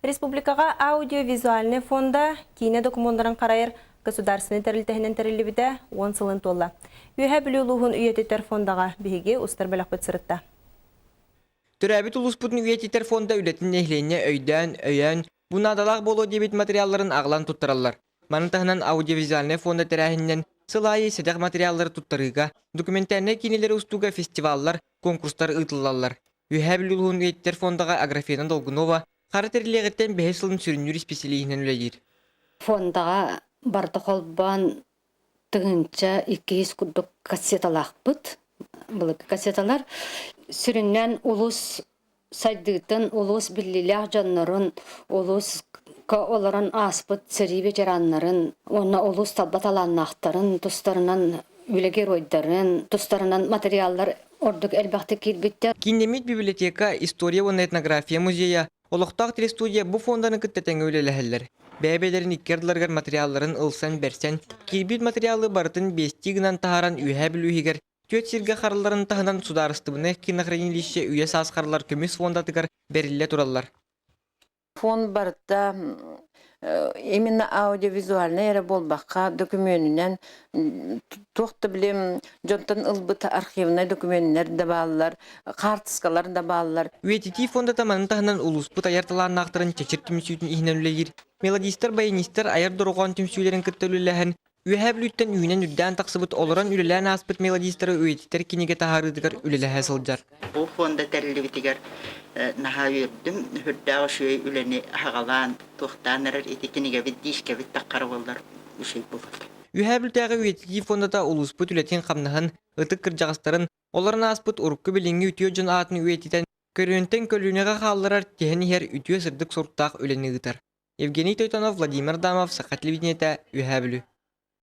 Республикаҕа аудиовизуальнай фонда киинэ докумуоннарын харайар государственнай тэрилтэһинэн тэриллибитэ 10 сылын туолла. Үөһээ Бүлүү улууһун үйэтитэр фондаҕа биһиги устар бөлөхпүт сырытта. Төрөөбүт улууспутун үйэтитэр фонда үлэтин нэһилиэнньэ өйдөөн, өйөөн, бу наадалаах буолуо диэбит материалларын аҕалан туттараллар. Маны таһынан аудиовизуальнай фонда тэрээһининэн сыл аайы сэдэх материаллары туттарыыга, документальнай киинэлэри устууга фестиваллар, конкурстар ыытыллаллар. Үөһээ Бүлүү улууһун үйэтитэр фондаҕа Аграфена Долгунова хара тэриллиэҕиттэн бэһис сылын сүрүннүүр исписэлииһинэн үлэлиир. Фондаҕа барыта холбоон 1200 курдук кассеталаахпыт. Былыргы кассеталар. Сүрүннээн улуус сайдыытын, улуус биллиилээх дьоннорун, улууска олорон ааспыт сэрии ветераннарын уонна улуус талба талааннаахтарын тустарынан үлэ геройдарын тустарынан материаллар ордук элбэхтик киирбиттэр. Кииннэммит библиотека, история уонна этнография музейа, олохтоох телестудия бу фонданы кытта тэҥҥэ үлэлэһэллэр. Бэйэ-бэйэлэрин икки ардыларыгар материалларын ылсан-бэрсэн, киирбит материалы барытын биэстии гынан таһааран Үөһээ Бүлүү иһигэр түөрт сиргэ харалларын таһынан судаарыстыбаннай кинохранилище үйэ-саас хараллар көмүс фондатыгар бэриллэ тураллар. Фонд барыта именно аудиовизуальнай эрэ буолбакка докумуонунан туох да билим дьонтон ылбыт архивнай докумуоннар да бааллар, хаартыскалар да бааллар. Үйэтитии фондата маны таһынан улууспут айар талааннаахтарын чэчир түмсүүтүн иһинэн үлэлиир мелодистар, баянистар айар дорҕоон түмсүүлэрин кытта үлэлэһэн Үөһээ Бүлүүттэн үүнэн үрдээн тахсыбыт олорон үлэлээн ааспыт мелодистары үйэтитэр кинигэ таһаарыытыгар үлэлэһэ сылдьар. Бу фонда тэриллибитигэр наһаа үөрдүм. Үрдээх үчүгэй үлэни аҕалаан, туохтаан эрэр ити кинигэбит, диискэбит таххара буоллар үчүгэй буолуо. Үөһээ Бүлүүтээҕи үйэтитии фондата улууспут үлэтин-хамнаһын, ытык кырдьаҕастарын, олорон ааспыт урукку-билиҥҥи үтүө дьон аатын үйэтитэн, көлүөнтэн көлүөнэҕэ хаалларар тиһэн иһэр үтүө сырдык суруктаах үлэни ыытар. Евгений Тойтонов, Владимир Адамов, Саха телевидениетэ, Үөһээ Бүлүү.